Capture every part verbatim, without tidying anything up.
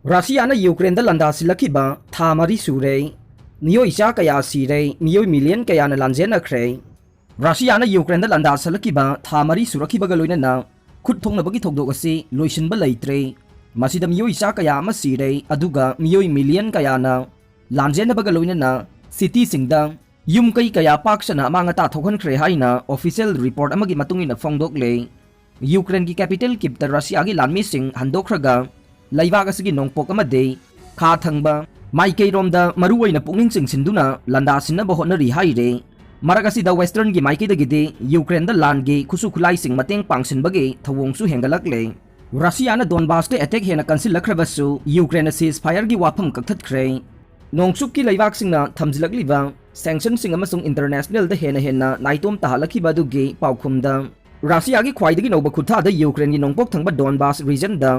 ꯔꯁꯤꯌꯥꯅ ꯌꯨꯀ꯭ꯔꯦꯟꯗ ꯂꯥꯟꯗꯥꯁꯤꯜꯂꯛꯈꯤꯕ ꯊꯥ ꯃꯔꯤ ꯁꯨꯔꯦ꯫ ꯃꯤꯑꯣꯏ ꯆꯥ ꯀꯌꯥ ꯁꯤꯔꯦ, ꯃꯤꯑꯣꯏ ꯃꯤꯂꯤꯌꯟ ꯀꯌꯥꯅ ꯂꯥꯟꯖꯦꯟꯅꯈ꯭ꯔꯦ꯫ ꯔꯁꯤꯌꯥꯅ ꯌꯨꯀ꯭ꯔꯦꯟꯗ ꯂꯥꯟꯗꯥꯁꯤꯜꯂꯛꯈꯤꯕ ꯊꯥ ꯃꯔꯤ ꯁꯨꯔꯛꯈꯤꯕꯒ ꯂꯣꯏꯅꯅ ꯈꯨꯠ ꯊꯣꯛꯅꯕꯒꯤ ꯊꯧꯗꯣꯛ ꯑꯁꯤ ꯂꯣꯏꯁꯤꯟꯕ ꯂꯩꯇ꯭ꯔꯦ꯫ ꯃꯁꯤꯗ ꯃꯤꯑꯣꯏ ꯆꯥ ꯀꯌꯥ ꯑꯃ ꯁꯤꯔꯦ, ꯑꯗꯨꯒ ꯃꯤꯑꯣꯏ ꯃꯤꯂꯤꯌꯟ ꯀꯌꯥꯅ ꯂꯥꯟꯖꯦꯟꯅꯕꯒ ꯂꯣꯏꯅꯅ ꯁꯤꯇꯤꯁꯤꯡꯗ ꯌꯨꯝ ꯀꯩ ꯀꯌꯥ ꯄꯥꯛ ꯁꯟꯅ ꯑꯃꯥꯡ ꯑꯇꯥ ꯊꯣꯛꯍꯟꯈ꯭ꯔꯦ ꯍꯥꯏꯅ ꯑꯣꯐꯤꯁꯤꯌꯦꯜ ꯔꯤꯄꯣꯔꯠ ꯑꯃꯒꯤ ꯃꯇꯨꯡ ꯏꯟꯅ ꯐꯣꯡꯗꯣꯛꯂꯦ꯫ ꯌꯨꯀ꯭ꯔꯦꯟꯒꯤ ꯀꯦꯄꯤꯇꯦꯜ ꯀꯤꯞꯇ ꯔꯁꯤꯌꯥꯒꯤ ꯂꯥꯟꯃꯤꯁꯤꯡ ꯍꯟꯗꯣꯛꯈ꯭ꯔꯒ ꯂꯩꯕꯥꯛ ꯑꯁꯤꯒꯤ ꯅꯣꯡꯄꯣꯛ ꯑꯃꯗꯤ ꯈꯥ ꯊꯪꯕ ꯃꯥꯏꯀꯩꯔꯣꯝꯗ ꯃꯔꯨꯑꯣꯏꯅ ꯄꯨꯛꯅꯤꯡ ꯆꯤꯡꯁꯤꯟꯗꯨꯅ ꯂꯥꯟꯗꯥꯁꯤꯟꯅꯕ ꯍꯣꯠꯅꯔꯤ ꯍꯥꯏꯔꯦ꯫ ꯃꯔꯛ ꯑꯁꯤꯗ ꯋꯦꯁꯇꯔꯟꯒꯤ ꯃꯥꯏꯀꯩꯗꯒꯤꯗꯤ ꯌꯨꯀ꯭ꯔꯦꯟꯗ ꯂꯥꯟꯒꯤ ꯈꯨꯠꯁꯨ ꯈꯨꯠꯂꯥꯏꯁꯤꯡ ꯃꯇꯦꯡ ꯄꯥꯡꯁꯤꯟꯕꯒꯤ ꯊꯧꯑꯣꯡꯁꯨ ꯍꯦꯟꯒꯠꯂꯛꯂꯦ꯫ ꯔꯁꯤꯌꯥꯅ ꯗꯣꯟꯕꯥꯁꯇ ꯑꯦꯇꯦꯛ ꯍꯦꯟꯅ ꯀꯟꯁꯤꯜꯂꯛꯈ꯭ꯔꯕꯁꯨ ꯌꯨꯀ꯭ꯔꯦꯟꯅ ꯁꯤꯖ ꯐꯥꯌꯔꯒꯤ ꯋꯥꯐꯝ ꯀꯛꯊꯠꯈ꯭ꯔꯦ꯫ ꯅꯣꯡꯆꯨꯞꯀꯤ ꯂꯩꯕꯥꯛꯁꯤꯡꯅ ꯊꯝꯖꯤꯜꯂꯛꯂꯤꯕ ꯁꯦꯡꯁꯟꯁꯤꯡ ꯑꯃꯁꯨꯡ ꯏꯟꯇꯔꯅꯦꯁꯅꯦꯜꯗ ꯍꯦꯟꯅ ꯍꯦꯟꯅ ꯅꯥꯏꯇꯣꯝ ꯇꯥꯍꯜꯂꯛꯈꯤꯕ ꯑꯗꯨꯒꯤ ꯄꯥꯎꯈꯨꯝꯗ, ꯔꯁꯤꯌꯥꯒꯤ ꯈ꯭ꯋꯥꯏꯗꯒꯤ ꯅꯧꯕ ꯈꯨꯠꯊꯥꯗ ꯌꯨꯀ꯭ꯔꯦꯟꯒꯤ ꯅꯣꯡꯄꯣꯛ ꯊꯪꯕ ꯗꯣꯟꯕꯥꯁ ꯔꯤꯖꯟꯗ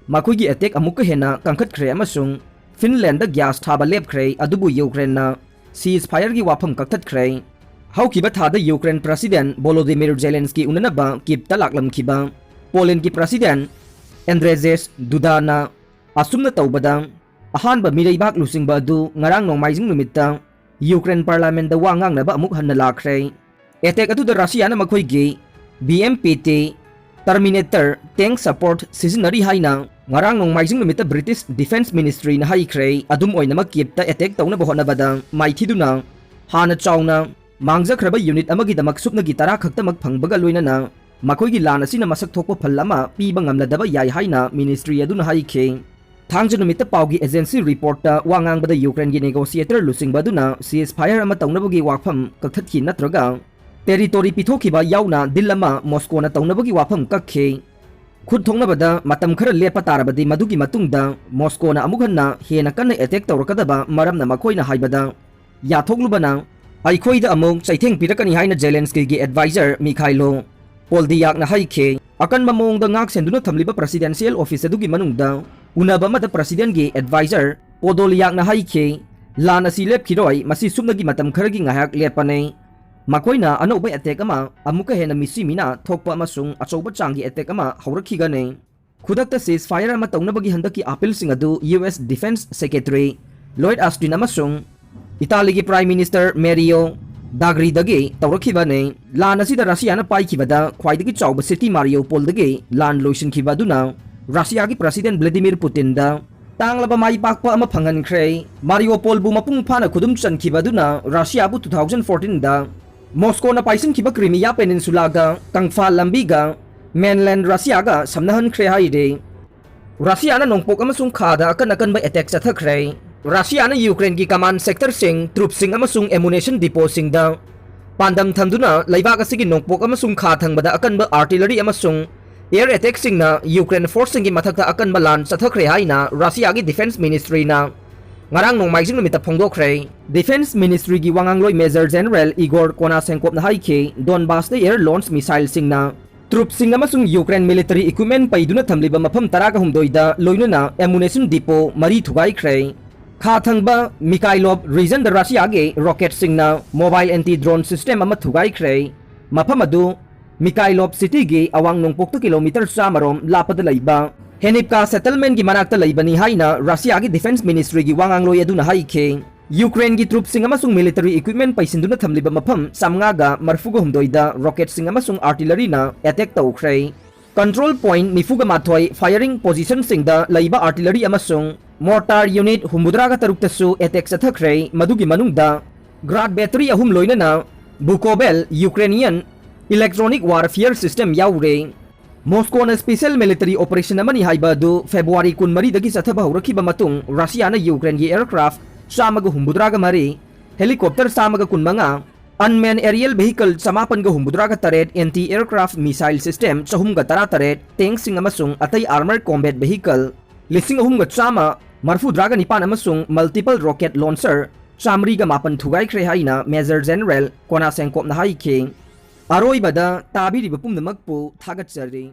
ꯃꯈꯣꯏꯒꯤ ꯑꯦꯇꯦꯛ ꯑꯃꯨꯛꯀ ꯍꯦꯟꯅ ꯀꯟꯈꯠꯈ꯭ꯔꯦ ꯑꯃꯁꯨꯡ ꯐꯤꯟꯂꯦꯟꯗ ꯒ꯭ꯌꯥꯁ ꯊꯥꯕ ꯂꯦꯞꯈ꯭ꯔꯦ, ꯑꯗꯨꯕꯨ ꯌꯨꯀ꯭ꯔꯦꯟꯅ ꯁꯤꯖ ꯐꯥꯌꯔꯒꯤ ꯋꯥꯐꯝ ꯀꯛꯊꯠꯈ꯭ꯔꯦ꯫ ꯍꯧꯈꯤꯕ ꯊꯥꯗ ꯌꯨꯀ꯭ꯔꯦꯟ ꯄ꯭ꯔꯁꯤꯗꯦꯟ ꯚꯣꯂꯣꯗꯤꯃꯤꯔ ꯖꯦꯂꯦꯟꯁꯀꯤ ꯎꯅꯅꯕ ꯀꯤꯞꯇ ꯂꯥꯛꯂꯝꯈꯤꯕ ꯄꯣꯂꯦꯟꯒꯤ ꯄ꯭ꯔꯁꯤꯗꯦꯟ ꯑꯦꯟꯗ꯭ꯔꯦꯖꯦꯁ ꯗꯨꯗꯥꯅ ꯑꯁꯨꯝꯅ ꯇꯧꯕꯗ, ꯑꯍꯥꯟꯕ ꯃꯤꯔꯩꯕꯥꯛ ꯂꯨꯆꯤꯡꯕ ꯑꯗꯨ ꯉꯔꯥꯡ ꯅꯣꯡꯃꯥꯏꯖꯤꯡ ꯅꯨꯃꯤꯠꯇ ꯌꯨꯀ꯭ꯔꯦꯟ ꯄꯥꯔꯂꯥꯃꯦꯟꯗ ꯋꯥ ꯉꯥꯡꯅꯕ ꯑꯃꯨꯛ ꯍꯟꯅ ꯂꯥꯛꯈ꯭ꯔꯦ꯫ ꯑꯦꯇꯦꯛ ꯑꯗꯨꯗ ꯔꯁꯤꯌꯥꯅ ꯃꯈꯣꯏꯒꯤ B M P T terminator tank support ꯁꯤꯖꯤꯟꯅꯔꯤ ꯍꯥꯏꯅ ꯉꯔꯥꯡ ꯅꯣꯡꯃꯥꯏꯖꯤꯡ ꯅꯨꯃꯤꯠꯇ ꯕ꯭ꯔꯤꯇꯤꯁ ꯗꯤꯐꯦꯟꯁ ꯃꯤꯅꯤꯁꯇ꯭ꯔꯤꯅ ꯍꯥꯏꯈ꯭ꯔꯦ꯫ ꯑꯗꯨꯝ ꯑꯣꯏꯅꯃꯛ ꯀꯤꯞꯇ ꯑꯦꯇꯦꯛ ꯇꯧꯅꯕ ꯍꯣꯠꯅꯕꯗ ꯃꯥꯏꯊꯤꯗꯨꯅ ꯍꯥꯟꯅ ꯆꯥꯎꯅ ꯃꯥꯡꯖꯈ꯭ꯔꯕ ꯌꯨꯅꯤꯠ ꯑꯃꯒꯤꯗꯃꯛ ꯁꯨꯞꯅꯒꯤ ꯇꯔꯥ ꯈꯛꯇꯃꯛ ꯐꯪꯕꯒ ꯂꯣꯏꯅꯅ ꯃꯈꯣꯏꯒꯤ ꯂꯥꯟ ꯑꯁꯤꯅ ꯃꯁꯛ ꯊꯣꯛꯄ ꯐꯜ ꯑꯃ ꯄꯤꯕ ꯉꯝꯂꯗꯕ ꯌꯥꯏ ꯍꯥꯏꯅ ꯃꯤꯅꯤꯁꯇ꯭ꯔꯤ ꯑꯗꯨꯅ ꯍꯥꯏꯈꯤ꯫ ꯊꯥꯡꯖ ꯅꯨꯃꯤꯠꯇ ꯄꯥꯎꯒꯤ ꯑꯦꯖꯦꯟꯁꯤ ꯔꯤꯄꯣꯔꯠꯇ ꯋꯥ ꯉꯥꯡꯕꯗ ꯌꯨꯀ꯭ꯔꯦꯟꯒꯤ ꯅꯦꯒꯣꯁꯤꯌꯦꯇꯔ ꯂꯨꯆꯤꯡꯕ ꯑꯗꯨꯅ ꯁꯤꯖ ꯐꯥꯌꯔ ꯑꯃ ꯇꯧꯅꯕꯒꯤ ꯋꯥꯐꯝ ꯀꯛꯊꯠꯈꯤ ꯅꯠꯇ꯭ꯔꯒ ꯇꯦꯔꯤꯇꯣꯔꯤ ꯄꯤꯊꯣꯛꯈꯤꯕ ꯌꯥꯎꯅ ꯗꯤꯜ ꯑꯃ ꯃꯣꯁꯀꯣꯅ ꯇꯧꯅꯕꯒꯤ ꯋꯥꯐꯝ ꯀꯛꯈꯤ꯫ ꯈꯨꯠ ꯊꯣꯛꯅꯕꯗ ꯃꯇꯝ ꯈꯔ ꯂꯦꯞꯄ ꯇꯥꯔꯕꯗꯤ ꯃꯗꯨꯒꯤ ꯃꯇꯨꯡꯗ ꯃꯣꯁꯀꯣꯅ ꯑꯃꯨꯛ ꯍꯟꯅ ꯍꯦꯟꯅ ꯀꯟꯅ ꯑꯦꯇꯦꯛ ꯇꯧꯔꯛꯀꯗꯕ ꯃꯔꯝꯅ ꯃꯈꯣꯏꯅ ꯍꯥꯏꯕꯗ ꯌꯥꯊꯣꯛꯂꯨꯕꯅ ꯑꯩꯈꯣꯏꯗ ꯑꯃꯨꯛ ꯆꯩꯊꯦꯡ ꯄꯤꯔꯛꯀꯅꯤ ꯍꯥꯏꯅ ꯖꯦꯂꯦꯟꯁꯀꯤꯒꯤ ꯑꯦꯗꯚꯥꯏꯖꯔ ꯃꯤꯈꯥꯏꯂꯣ ꯄꯣꯜꯗꯤꯌꯥꯛꯅ ꯍꯥꯏꯈꯤ꯫ ꯑꯀꯟꯕ ꯃꯑꯣꯡꯗ ꯉꯥꯛ ꯁꯦꯟꯗꯨꯅ ꯊꯝꯂꯤꯕ ꯄ꯭ꯔꯁꯤꯗꯦꯟꯁꯤꯌꯦꯜ ꯑꯣꯐꯤꯁ ꯑꯗꯨꯒꯤ ꯃꯅꯨꯡꯗ ꯎꯅꯕ ꯑꯃꯗ ꯄ꯭ꯔꯁꯤꯗꯦꯟꯒꯤ ꯑꯦꯗꯚꯥꯏꯖꯔ ꯄꯣꯗꯣꯂꯤꯌꯥꯛꯅ ꯍꯥꯏꯈꯤ, "ꯂꯥꯟ ꯑꯁꯤ ꯂꯦꯞꯈꯤꯔꯣꯏ, ꯃꯁꯤ ꯁꯨꯞꯅꯒꯤ ꯃꯇꯝ ꯈꯔꯒꯤ ꯉꯥꯏꯍꯥꯛ ꯂꯦꯞꯄꯅꯤ꯫ ꯃꯈꯣꯏꯅ ꯑꯅꯧꯕ ꯑꯦꯇꯦꯛ ꯑꯃ ꯑꯃꯨꯛꯀ ꯍꯦꯟꯅ ꯃꯤꯁꯤ ꯃꯤꯅꯥ ꯊꯣꯛꯄ ꯑꯃꯁꯨꯡ ꯑꯆꯧꯕ ꯆꯥꯡꯒꯤ ꯑꯦꯇꯦꯛ ꯑꯃ ꯍꯧꯔꯛꯈꯤꯒꯅꯤ"꯫ ꯈꯨꯗꯛꯇ ceasefire ꯑꯃ ꯇꯧꯅꯕꯒꯤ ꯍꯟꯗꯛꯀꯤ appealꯁꯤꯡ ꯑꯗꯨ U S Defense Secretary Lloyd Austin ꯑꯃꯁꯨꯡ ꯏꯇꯥꯂꯤꯒꯤ Prime Minister Mario Draghiꯗꯒꯤ ꯇꯧꯔꯛꯈꯤꯕꯅꯤ꯫ ꯂꯥꯟ ꯑꯁꯤꯗ ꯔꯁꯤꯌꯥꯅ ꯄꯥꯏꯈꯤꯕꯗ ꯈ꯭ꯋꯥꯏꯗꯒꯤ ꯆꯥꯎꯕ city Mariupolꯗꯒꯤ ꯂꯥꯟ ꯂꯣꯏꯁꯤꯟꯈꯤꯕ ꯑꯗꯨꯅ ꯔꯁꯤꯌꯥꯒꯤ President Vladimir Putinꯗ ꯇꯥꯡꯂꯕ ꯃꯥꯏ ꯄꯥꯛꯄ ꯑꯃ ꯐꯪꯍꯟꯈ꯭ꯔꯦ꯫ Mariupolꯕꯨ ꯃꯄꯨꯡ ꯐꯥꯅ ꯈꯨꯗꯨꯝ ꯆꯟꯈꯤꯕ ꯑꯗꯨꯅ ꯔꯁꯤꯌꯥꯕꯨ two thousand fourteenꯗ Moscowꯅ ꯄꯥꯏꯁꯤꯟꯈꯤꯕ Crimea Peninsulaꯒ ꯀꯪꯐꯥꯜ ꯂꯝꯕꯤꯒ mainland ꯔꯁꯤꯌꯥꯒ ꯁꯝꯅꯍꯟꯈ꯭ꯔꯦ ꯍꯥꯏꯔꯤ꯫ ꯔꯁꯤꯌꯥꯅ ꯅꯣꯡꯄꯣꯛ ꯑꯃꯁꯨꯡ ꯈꯥꯗ ꯑꯀꯟ ꯑꯀꯟꯕ attack ꯆꯠꯊꯈ꯭ꯔꯦ꯫ ꯔꯁꯤꯌꯥꯅ ꯌꯨꯀ꯭ꯔꯦꯟꯒꯤ command sectorꯁꯤꯡ, troops ꯁꯤꯡ ꯑꯃꯁꯨꯡ ammunition depotꯁꯤꯡꯗ ꯄꯥꯟꯗꯝ ꯊꯝꯗꯨꯅ ꯂꯩꯕꯥꯛ ꯑꯁꯤꯒꯤ ꯅꯣꯡꯄꯣꯛ ꯑꯃꯁꯨꯡ ꯈꯥ ꯊꯪꯕꯗ ꯑꯀꯟꯕ artillery ꯑꯃꯁꯨꯡ air attackꯁꯤꯡꯅ ꯌꯨꯀ꯭ꯔꯦꯟ forceꯁꯤꯡꯒꯤ ꯃꯊꯛꯇ ꯑꯀꯟꯕ ꯂꯥꯟ ꯆꯠꯊꯈ꯭ꯔꯦ ꯍꯥꯏꯅ ꯔꯁꯤꯌꯥꯒꯤ Defense Ministryꯅ ꯉꯔꯥꯡ ꯅꯣꯡꯃꯥꯏꯖꯤꯡ ꯅꯨꯃꯤꯠꯇ ꯐꯣꯡꯗꯣꯛꯈ꯭ꯔꯦ꯫ Defense Ministryꯒꯤ ꯋꯥꯉꯥꯡꯂꯣꯏ Major General Igor Konashenkovꯅ ꯍꯥꯏꯈꯤ, Donbassꯇ air launched missileꯁꯤꯡꯅ troops ꯁꯤꯡ ꯑꯃꯁꯨꯡ Ukraine military equipment ꯄꯩꯗꯨꯅ ꯊꯝꯂꯤꯕ ꯃꯐꯝ ꯇꯔꯥꯒ ꯍꯨꯝꯗꯣꯏꯗ ꯂꯣꯏꯅꯅ ammunition depot ꯃꯔꯤ ꯊꯨꯒꯥꯏꯈ꯭ꯔꯦ꯫ ꯈꯥ ꯊꯪꯕ Mykolaiv regionꯗ ꯔꯁꯤꯌꯥꯒꯤ rocketꯁꯤꯡꯅ mobile anti drone system ꯑꯃ ꯊꯨꯒꯥꯏꯈ꯭ꯔꯦ꯫ ꯃꯐꯝ ꯑꯗꯨ Mykolaiv cityꯒꯤ ꯑꯋꯥꯡ ꯅꯣꯡꯄꯣꯛꯇ kilometre ꯆꯥꯝꯃ ꯔꯣꯝ ꯂꯥꯞꯄꯗ ꯂꯩꯕ Henivka settlementꯀꯤ ꯃꯅꯥꯛꯇ ꯂꯩꯕꯅꯤ ꯍꯥꯏꯅ ꯔꯁꯤꯌꯥꯒꯤ Defense Ministryꯒꯤ ꯋꯥꯉꯥꯡꯂꯣꯏ ꯑꯗꯨꯅ ꯍꯥꯏꯈꯤ꯫ ꯌꯨꯀ꯭ꯔꯦꯟꯒꯤ troops ꯁꯤꯡ ꯑꯃꯁꯨꯡ military equipment ꯄꯩꯁꯤꯟꯗꯨꯅ ꯊꯝꯂꯤꯕ ꯃꯐꯝ ꯆꯥꯝꯃꯉꯥꯒ ꯃꯔꯤꯐꯨꯒ ꯍꯨꯝꯗꯣꯏꯗ rocketꯁꯤꯡ ꯑꯃꯁꯨꯡ artilleryꯅ attack ꯇꯧꯈ꯭ꯔꯦ꯫ Control point ꯅꯤꯐꯨꯒ ꯃꯥꯊꯣꯏ firing positionꯁꯤꯡꯗ ꯂꯩꯕ artillery ꯑꯃꯁꯨꯡ mortar unit ꯍꯨꯝꯐꯨꯇꯔꯥꯒ ꯇꯔꯨꯛꯇꯁꯨ attack ꯆꯠꯊꯈ꯭ꯔꯦ, ꯃꯗꯨꯒꯤ ꯃꯅꯨꯡꯗ Grad battery ꯑꯍꯨꯝ ꯂꯣꯏꯅꯅ Bukovel Ukrainian electronic warfare system ꯌꯥꯎꯔꯦ꯫ Moscowꯅ special military operation ꯑꯃꯅꯤ ꯍꯥꯏꯕ ꯑꯗꯨ February ꯀꯨꯟꯃꯔꯤꯗꯒꯤ ꯆꯠꯊꯕ ꯍꯧꯔꯛꯈꯤꯕ ꯃꯇꯨꯡ, ꯔꯁꯤꯌꯥꯅ ꯌꯨꯀ꯭ꯔꯦꯟꯒꯤ aircraft ꯆꯥꯝꯃꯒ ꯍꯨꯝꯐꯨꯇꯔꯥꯒ ꯃꯔꯤ, helicopter ꯆꯥꯝꯃꯒ ꯀꯨꯟꯃꯉꯥ, unmanned aerial vehicle ꯆꯃꯥꯄꯟꯒ ꯍꯨꯝꯐꯨꯇꯔꯥꯒ ꯇꯔꯦꯠ, anti aircraft missile system ꯆꯍꯨꯝꯒ ꯇꯔꯥꯇꯔꯦꯠ, tankꯁꯤꯡ ꯑꯃꯁꯨꯡ ꯑꯇꯩ armored combat vehicle ꯂꯤꯁꯤꯡ ꯑꯍꯨꯝꯒ ꯆꯥꯝꯃ ꯃꯔꯤꯐꯨꯇꯔꯥꯒ ꯅꯤꯄꯥꯟ ꯑꯃꯁꯨꯡ multiple rocket launcher ꯆꯥꯃꯔꯤꯒ ꯃꯥꯄꯟ ꯊꯨꯒꯥꯏꯈ꯭ꯔꯦ ꯍꯥꯏꯅ Major General Konashenkovꯅ ꯍꯥꯏꯈꯤ꯫ ꯑꯔꯣꯏꯕꯗ ꯇꯥꯕꯤꯔꯤꯕ ꯄꯨꯝꯅꯃꯛꯄꯨ ꯊꯥꯒꯠꯆꯔꯤ꯫